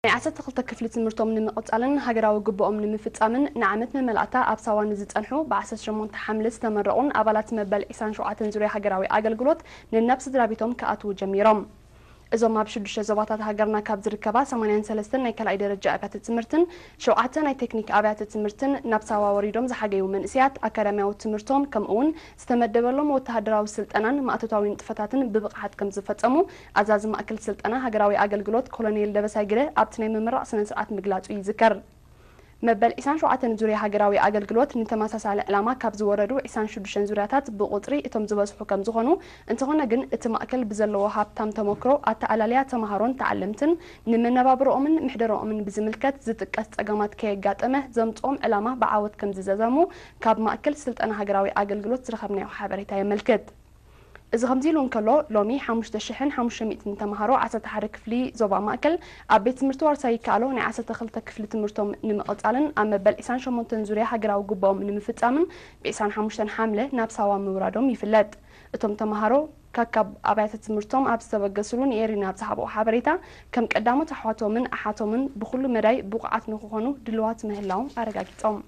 ናይ ዓሰርተ ክልተ ክፍሊ ትምህርቶም ንምቕጻልን ሃገራዊ ግቡኦም ንምፍጻምን ንዓመት መመላእታ ኣብ ሳዋ ንዝጸንሑ ብ ዓሰርተ ሸሞንተ ሓምለ ዝተመረቑን ኣባላት መበል ዕስራን ሸውዓተን ዙርያ ሃገራዊ ኣገልግሎት ነናብ ስድራ ቤቶም ክኣትዉ ጀሚሮም። እዞም ኣብ ሽዱሽተ ዞባታት ሃገርና ካብ ዝርከባ ሰማንያን ሰለስተን ናይ ካልኣይ ደረጃ ኣብያተ ትምህርትን ሸውዓተ ናይ ቴክኒክ ኣብያተ ትምህርትን ናብ ሳዋ ወሪዶም ዝሓገዩ መንእሰያት ኣካዳሚያዊ ትምህርቶም ከምኡ እውን ዝተመደበሎም ወተሃደራዊ ስልጠናን ማእቶታዊ ንጥፈታትን ብብቕዓት ከም ዝፈጸሙ ኣዛዚ ማእከል ስልጠና ሃገራዊ ኣገልግሎት ኮሎኔል ደበሳይ ግደ ኣብቲ ናይ ምምራቕ ስነ ስርዓት ምግላጹ ይዝከር። መበል ዕስራን ሸውዓተን ዙርያ ሃገራዊ ኣገልግሎት ንተመሳሳሊ ዕላማ ካብ ዝወረዱ ዕስራን ሽዱሽተን ዙርያታት ብቑጽሪ እቶም ዝበዝሑ ከም ዝኾኑ፣ እንተኾነ ግን እቲ ማእከል ብዘለዎ ሃብታም ተመክሮ ኣተኣላልያ ተመሃሮን ተዓለምትን ንመነባብሮኦምን ምሕደረኦምን ብዝምልከት ዝጥቀስ ጸገማት ከየጋጠመ ዘምጽኦም ዕላማ ብዓወት ከም ዝዘዘሙ ካብ ማእከል ስልጠና ሃገራዊ ኣገልግሎት ዝረኸብናዮ ሓበሬታ የመልክት። እዚ ከምዚ ኢሉ እንከሎ፣ ሎሚ ሓሙሽተ ሽሕን ሓሙሽተ ሚእትን ተመሃሮ ዓሰርተ ሓደ ክፍሊ ዞባ ማእከል ኣብ ቤት ትምህርቲ ዋርሳይ ይከኣሎ ናይ ዓሰርተ ክልተ ክፍሊ ትምህርቶም ንምቕጻልን ኣብ መበል ዕስራን ሸሞንተን ዙርያ ሃገራዊ ግቡኦም ንምፍጻምን ብ ዕስራን ሓሙሽተን ሓምለ ናብ ሳዋ ምውራዶም ይፍለጥ። እቶም ተመሃሮ ከካብ ኣብያተ ትምህርቶም ኣብ ዝተበገስሉ ንኤሪና ኣብ ዝሃብኦ ሓበሬታ፣ ከም ቀዳሞት ኣሕዋቶምን ኣሓቶምን ብኹሉ መዳይ ብቑዓት ንክኾኑ ድልዋት ምህላዎም ኣረጋጊጾም።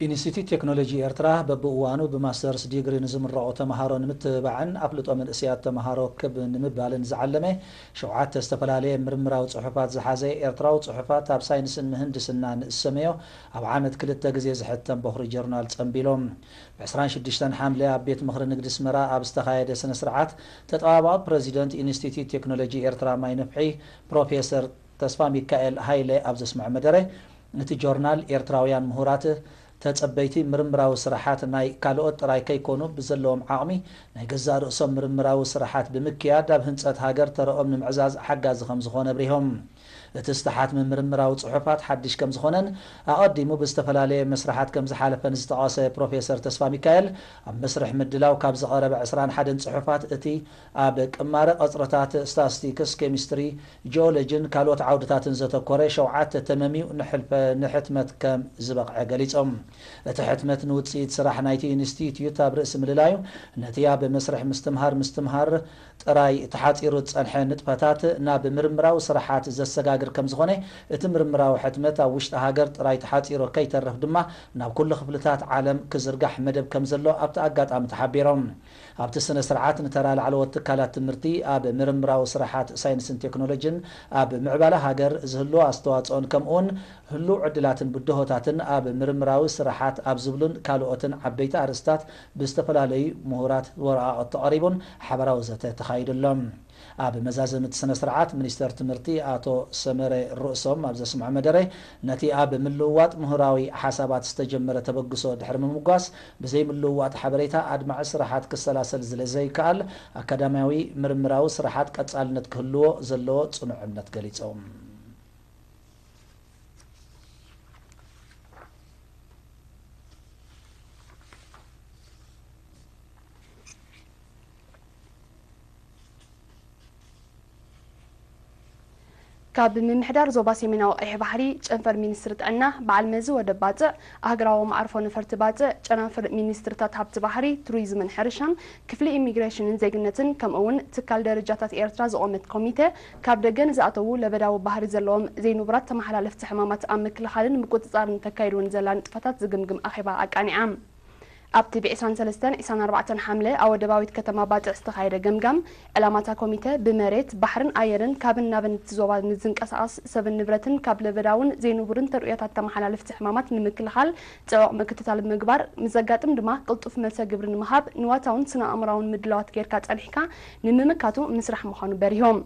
ኢንስቲትዩት ቴክኖሎጂ ኤርትራ በብእዋኑ ብማስተርስ ዲግሪ ንዝምረቑ ተምሃሮ ንምትብባዕን ኣፍልጦ መንእሰያት ተምሃሮ ክብ ንምባልን ዝዓለመ ሸውዓተ ዝተፈላለየ ምርምራዊ ጽሑፋት ዝሓዘ ኤርትራዊ ጽሑፋት ኣብ ሳይንስን ምህንድስናን ዝሰመዮ ኣብ ዓመት ክልተ ግዜ ዝሕተም በኹሪ ጆርናል ጸንቢሎም። ብ ዕስራን ሽዱሽተን ሓምለ ኣብ ቤት ምኽሪ ንግዲ ኣስመራ ኣብ ዝተኻየደ ስነ ስርዓት ተጠባባቒ ፕረዚደንት ኢንስቲትዩት ቴክኖሎጂ ኤርትራ ማይ ነፍሒ ፕሮፌሰር ተስፋ ሚካኤል ሃይለ ኣብ ዘስምዖ መደረ፣ እቲ ጆርናል ኤርትራውያን ምሁራት ተጸበይቲ ምርምራዊ ስራሓት ናይ ካልኦት ጥራይ ከይኮኑ ብዘለዎም ዓቕሚ ናይ ገዛእ ርእሶም ምርምራዊ ስራሓት ብምክያድ ኣብ ህንጸት ሃገር ተረኦም ንምዕዛዝ ሓጋዚ ከም ዝኾነ ኣብሪሆም። እቲ ዝተሓትመ ምርምራዊ ጽሑፋት ሓድሽ ከም ዝኾነን ኣቐዲሙ ብዝተፈላለየ መስርሓት ከም ዝሓለፈን ዝጠቐሰ ፕሮፌሰር ተስፋ ሚካኤል፣ ኣብ መስርሕ ምድላው ካብ ዝቐረበ ዕስራን ሓደን ጽሑፋት እቲ ኣብ ቅማረ ቀጽርታት፣ ስታስቲክስ፣ ኬሚስትሪ፣ ጂኦሎጂን ካልኦት ዓውድታትን ዘተኮረ ሸውዓተ ተመምዩ ንሕልፈ-፣ ንሕትመት ከም ዝበቕዐ ገሊጾም። እቲ ሕትመት ንውጽኢት ስራሕ ናይቲ ኢንስቲትዩት ኣብ ርእሲ ምልላዩ፣ ነቲ ኣብ መስርሕ ምስትምሃር ምስትምሃር ጥራይ ተሓጺሩ ዝጸንሐ ንጥፈታት ናብ ምርምራዊ ስራሓት ዘሰጋግር ከም ዝኾነ፣ እቲ ምርምራዊ ሕትመት ኣብ ውሽጢ ሃገር ጥራይ ተሓጺሩ ከይተርፍ ድማ ናብ ኩሉ ክፍልታት ዓለም ክዝርጋሕ መደብ ከም ዘሎ ኣብቲ ኣጋጣሚ ተሓቢሮም። ኣብቲ ስነ ስርዓት ንተራ ላዕለዎት ትካላት ትምህርቲ ኣብ ምርምራዊ ስራሓት ሳይንስን ቴክኖሎጂን ኣብ ምዕባለ ሃገር ዝህልዎ ኣስተዋጽኦን ከምኡውን ህሉው ዕድላትን ብድሆታትን ኣብ ምርምራዊ ስራሓት ኣብ ዝብሉን ካልኦትን ዓበይቲ ኣርእስታት ብዝተፈላለዩ ምሁራት ወረቓቕቲ ቀሪቡን ሓበራዊ ዘተ ተኻይዱሎም። ኣብ መዛዘሚ እቲ ስነ ስርዓት ሚኒስተር ትምህርቲ ኣቶ ሰመረ ርእሶም ኣብ ዘስምዖ መደረ፣ ነቲ ኣብ ምልውዋጥ ምሁራዊ ሓሳባት ዝተጀመረ ተበግሶ ድሕሪ ምምጓስ፣ ብዘይ ምልውዋጥ ሓበሬታ ኣድማዒ ስራሓት ክሰላሰል ዝለ ዘይከኣል፣ ኣካዳሚያዊ ምርምራዊ ስራሓት ቀጻልነት ክህልዎ ዘለዎ ጽኑዕ እምነት ገሊጾም። ካብ ምምሕዳር ዞባ ሰሜናዊ ቀይሕ ባሕሪ፣ ጨንፈር ሚኒስትሪ ጥዕና፣ በዓል መዚ ወደብ ባጽዕ፣ ኣህግራዊ መዓርፎ ነፈርቲ ባጽዕ፣ ጨናፍር ሚኒስትርታት ሃብቲ ባሕሪ፣ ቱሪዝምን ሕርሻን፣ ክፍሊ ኢሚግሬሽንን ዜግነትን፣ ከምኡ እውን ትካል ደረጃታት ኤርትራ ዝቖመት ኮሚተ፣ ካብ ደገ ንዝኣተዉ ለበዳዊ ባህሪ ዘለዎም ዘይንቡራት ተመሓላለፍቲ ሕማማት ኣብ ምክልኻልን ምቁጽጻርን ተካይድወን ዘላ ንጥፈታት ዝግምግም ኣኼባ ኣቃኒዓ። ኣብቲ ብ ዕስራን ሰለስተን ዕስራን ኣርባዕተን ሓምለ ኣብ ወደባዊት ከተማ ባጽዕ ዝተኻየደ ገምጋም፣ ዕላማታ ኮሚተ ብመሬት፣ ባሕርን ኣየርን ካብን ናብን እቲ ዞባ ንዝንቀሳቐስ ሰብን ንብረትን ካብ ለበዳውን ዘይንቡርን ተርእዮታት ተመሓላለፍቲ ሕማማት ንምክልኻል ጽዑቕ ምክትታል ብምግባር፣ ምስ ዘጋጥም ድማ ቅልጡፍ መልሰ ግብሪ ንምሃብ ንዋታውን ስነ ኣእምራውን ምድላዋት ጌርካ ጸኒሕካ ንምምካቱ ምስራሕ ምዃኑ በሪሆም።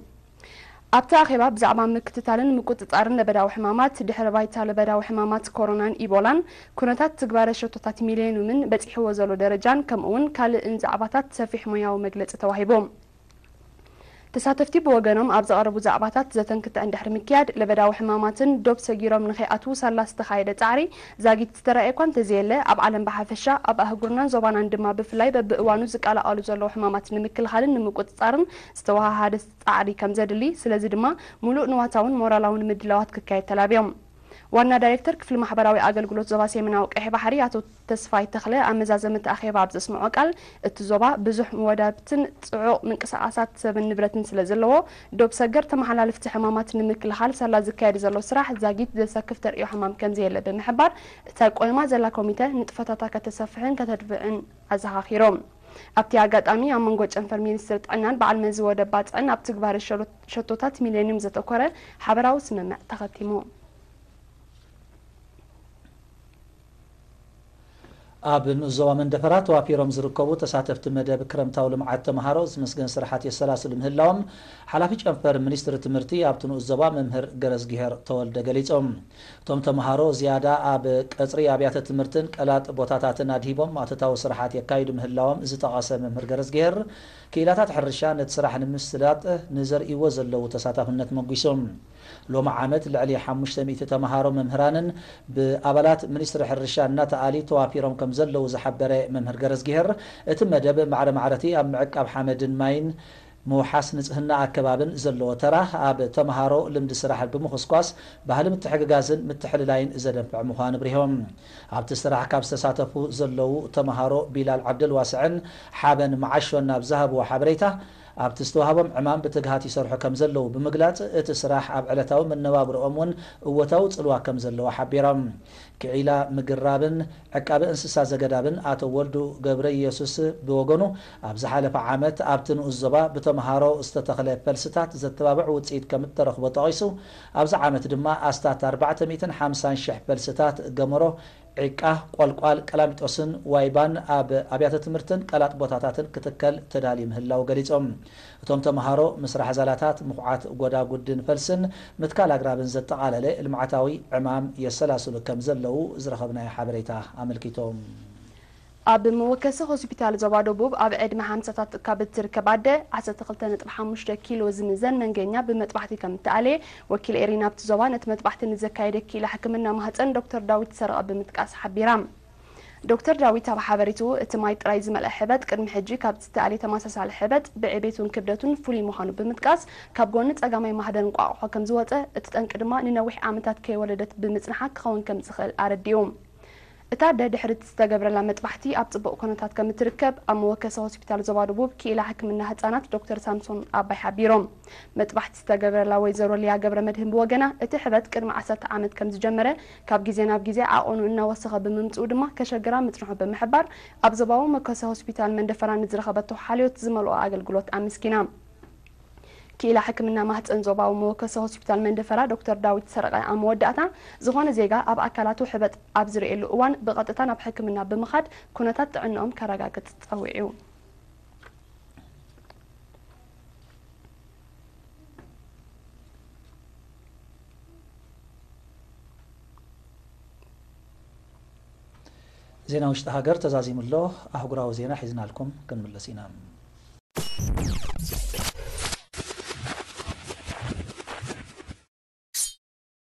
ኣብቲ ኣኼባ ብዛዕባ ምክትታልን ምቁጽጻርን ለበዳዊ ሕማማት፣ ድሕረ ባይታ ለበዳዊ ሕማማት ኮሮናን ኢቦላን፣ ኩነታት ትግባረ ሸቶታት ሚሌንዩምን በጺሕዎ ዘሎ ደረጃን ከምኡውን ካልእን ዛዕባታት ሰፊሕ ሞያዊ መግለጺ ተዋሂቡ። ተሳተፍቲ ብወገኖም ኣብ ዘቐረቡ ዛዕባታት ዘተን ክትዕን ድሕሪ ምክያድ፣ ለበዳዊ ሕማማትን ዶብ ሰጊሮም ንኸይኣትዉ ሳላ ዝተኻየደ ጻዕሪ ዛጊት ዝተራእየ እኳ እንተዘየለ፣ ኣብ ዓለም ብሓፈሻ፣ ኣብ ኣህጉርናን ዞባናን ድማ ብፍላይ በብእዋኑ ዝቀላቐሉ ዘለዉ ሕማማት ንምክልኻልን ንምቁጽጻርን ዝተወሃሃደ ጻዕሪ ከም ዘድሊ፣ ስለዚ ድማ ምሉእ ንዋታውን ሞራላውን ምድላዋት ክካየድ ተላብዮም። ዋና ዳይሬክተር ክፍሊ ማሕበራዊ ኣገልግሎት ዞባ ሰሜናዊ ቀይሕ ባሕሪ ኣቶ ተስፋይ ተኽለ ኣብ መዛዘሚ እቲ ኣኼባ ኣብ ዘስምዖ ቃል፣ እቲ ዞባ ብዙሕ መወዳብትን ጽዑቕ ምንቅስቓሳት ሰብን ንብረትን ስለ ዘለዎ፣ ዶብ ሰገር ተመሓላልፍቲ ሕማማት ንምክልኻል ሳላ ዝካየድ ዘሎ ስራሕ ዛጊት ዘሰክፍ ተርእዮ ሕማም ከም ዘየለ ብምሕባር፣ እታ ቆይማ ዘላ ኮሚተ ንጥፈታታ ከተሰፍሕን ከተድብዕን ኣዘኻኺሮም። ኣብቲ ኣጋጣሚ ኣብ መንጎ ጨንፈር ሚኒስትሪ ጥዕናን በዓል መዚ ወደብ ባጽዕን ኣብ ትግባረ ሸሎ-፣ ሸቶታት ሚሌኒየም ዘተኮረ ሓበራዊ ስምምዕ ተኸቲሙ። ኣብ ንኡስ ዞባ መንደፈራ ተዋፊሮም ዝርከቡ ተሳተፍቲ መደብ ክረምታዊ ልምዓት ተምሃሮ ዝምስገን ስራሓት የሰላስሉ ምህላዎም ሓላፊ ጨንፈር ሚኒስትሪ ትምህርቲ ኣብቲ ንኡስ ዞባ መምህር ገረዝግሄር ተወልደ ገሊጾም። እቶም ተምሃሮ ዝያዳ ኣብ ቀጽሪ ኣብያተ ትምህርትን ቀላጥ ቦታታትን ኣድሂቦም ኣተታዊ ስራሓት የካይዱ ምህላዎም ዝጠቐሰ መምህር ገረዝግሄር፣ ክኢላታት ሕርሻ ነቲ ስራሕ ንምስላጥ ንዘርእይዎ ዘለዉ ተሳታፍነት መጒሶም። ሎሚ ዓመት ልዕሊ ሓሙሽተ ሚእቲ ተምሃሮ መምህራንን ብኣባላት ሚኒስትሪ ሕርሻ እናተኣሊ ተዋፊሮም ከም ዘለዉ ዝሓበረ መምህር ገረዝግሄር፣ እቲ መደብ ማዕረ ማዕረቲ ኣብ ምዕቃብ ሓመድን ማይን ምውሓስ ንጽህና ኣከባብን ዘለዎ ተራ ኣብ ተምሃሮ ልምዲ ስራሕ ብምኹስኳስ ባህሊ ምትሕግጋዝን ምትሕልላይን ዘደንፍዕ ምዃኑ ኣብሪሆም። ኣብቲ ስራሕ ካብ ዝተሳተፉ ዘለዉ ተምሃሮ ቢላል ዓብደልዋስዕን ሓበን መዓሾን ናብ ዝሃብዎ ሓበሬታ፣ ኣብቲ ዝተዋህቦም ዕማም ብትግሃት ይሰርሑ ከም ዘለዉ ብምግላጽ፣ እቲ ስራሕ ኣብ ዕለታዊ መነባብሮኦም እውን እወታዊ ጽልዋ ከም ዘለዎ ሓቢሮም። ክዒላ ምግራብን ዕቃበ እንስሳ ዘገዳብን ኣቶ ወልዱ ገብረ ኢየሱስ ብወገኑ፣ ኣብ ዝሓለፈ ዓመት ኣብቲ ንኡስ ዞባ ብተምሃሮ ዝተተኽለ ፈልስታት ዘተባብዕ ውጽኢት ከም እተረኽቦ ጠቒሱ፣ ኣብዚ ዓመት ድማ ኣስታት ኣርባዕተ ሚእትን ሓምሳን ሽሕ ፈልስታት ገመሮ፣ ዒቃ፣ ቆልቋል፣ ቀላሚጦስን ዋይባን ኣብ ኣብያተ ትምህርትን ቀላጥ ቦታታትን ክትከል ተዳልዩ ምህላው ገሊጾም። እቶም ተምሃሮ ምስራሕ ዛላታት፣ ምኹዓት ጎዳጉድን ፈልስን ምትካል ኣግራብን ዘጠቓለለ ልምዓታዊ ዕማም የሰላስሉ ከም ዘለዉ ዝረኸብናዮ ሓበሬታ ኣመልኪቶም። ኣብ መወከሲ ሆስፒታል ዞባ ደቡብ ኣብ ዕድመ ሓምሳታት ካብ እትርከብ ኣደ ዓሰርተ ክልተ ነጥቢ ሓሙሽተ ኪሎ ዝምዘን መንገኛ ብመጥባሕቲ ከም እተኣለየ ወኪል ኤሪና ኣብቲ ዞባ ነቲ መጥባሕቲ ንዘካየደ ክኢላ ሕክምና ማህፀን ዶክተር ዳዊት ሰረቐ ብምጥቃስ ሓቢራ። ዶክተር ዳዊት ኣብ ሓበሬትኡ፣ እቲ ማይ ጥራይ ዝመልአ ሕበጥ ቅድሚ ሕጂ ካብ ዝተኣልየ ተመሳሳሊ ሕበጥ ብዕቤቱን ክብደቱን ፍሉይ ምዃኑ ብምጥቃስ፣ ካብ ጎኒ ጸጋማይ ማህደር እንቋቑሖ ከም ዝወጸ፣ እቲ ጠንቂ ድማ ንነዊሕ ዓመታት ከይወለደት ብምጽንሓ ክኸውን ከም ዝኽእል ኣረዲኡ። እታ ኣደ ድሕሪ እቲ ዝተገብረላ መጥባሕቲ ኣብ ጽቡቕ ኩነታት ከም እትርከብ ኣብ መወከሲ ሆስፒታል ዞባ ደቡብ ክኢላ ሕክምና ህጻናት ዶክተር ሳምሶን ኣባይ ሓቢሮም። መጥባሕቲ ዝተገብረላ ወይዘሮ ሊያ ገብረ መድህን ብወገና፣ እቲ ሕበጥ ቅድሚ ዓሰርተ ዓመት ከም ዝጀመረ፣ ካብ ግዜ ናብ ግዜ ዓቐኑ እናወሰኸ ብምምጽኡ ድማ ከሸግራ ምጽንሑ ብምሕባር፣ ኣብ ዞባዊ መወከሲ ሆስፒታል መንደፈራ ንዝረኸበቶ ሓልዮት ዝመልኦ ኣገልግሎት ኣመስጊና። ክኢላ ሕክምና ማህፀን ዞባዊ መወከሲ ሆስፒታል መንደፈራ ዶክተር ዳዊት ሰረቐ ኣብ መወዳእታ፣ ዝኾነ ዜጋ ኣብ ኣካላቱ ሕበጥ ኣብ ዝርእየሉ እዋን ብቐጥታ ናብ ሕክምና ብምኻድ ኩነታት ጥዕንኦም ከረጋግጽ ጸዊዑ። ዜና ውሽጢ ሃገር ተዛዚሙ ኣሎ። ኣህጉራዊ ዜና ሒዝናልኩም ክንምለስ ኢና።